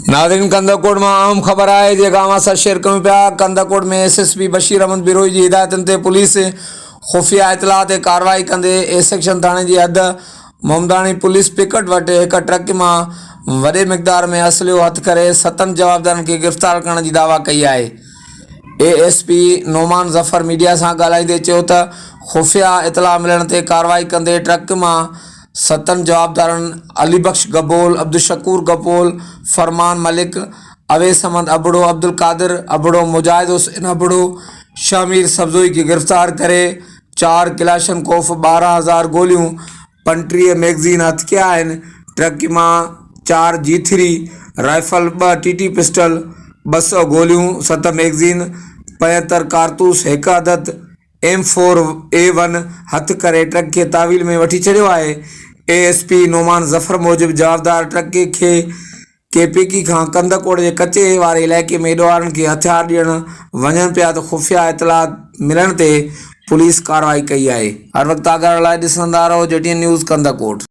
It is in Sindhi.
ناظرين ڪنڌڪوٽ مان اهم خبر آهي جيڪا اوهان سان شيئر ڪيون پيا Kandhkot ۾ S S P Bashir Ahmed Brohi جي هدايتن تي پوليس خفيه اطلاع تي ڪارروائي ڪندي اي سيڪشن ٿاڻي جي حد محمداڻي پوليس پڪٽ وٽ هڪ ٽرڪ مان وڏي مقدار ۾ اسلحو هٿ ڪري ستن جوابدارن کي گرفتار ڪرڻ جي دعويٰ ڪئي آهي. A S P Noman Zafar media سان ڳالهائيندي چيو ته خفيه اطلاع ملڻ تي ڪارروائي ڪندي ٽرڪ مان ستن جوابدارن علي بخش گبول، عبدالشڪور گبول، فرمان ملڪ، اويس احمد ابڙو، عبدالقادر ابڙو، مجاهد حسين ابڙو، شهمير سبزوئي کي گرفتار ڪري چار ڪلاشنڪوف، 12 هزار گوليون، 35 ميگزين هٿ ڪيا آهن، ٽرڪ مان چار جي ٿري رائفل، ٻه ٽي ٽي پسٽل، 200 گوليون، ست ميگزين، 75 ڪارتوس، هڪ عدد ايم فور اي ون هٿ ڪري ٽرڪ کي تحويل ۾ وٺي ڇڏيو آهي. A S P Noman Zafar موجب جوابدار ٽرڪ کي ڪي پي ڪي کان ڪنڌڪوٽ جي ڪچي واري علائقي ۾ ڏوهارين کي هٿيار ڏيڻ وڃن پيا ته خفيه اطلاع ملڻ تي پوليس ڪارروائي ڪئي آهي. هر وقت آگاهه رهڻ لاء ڏسندا رهو جي ٽي اين نيوز ڪنڌڪوٽ.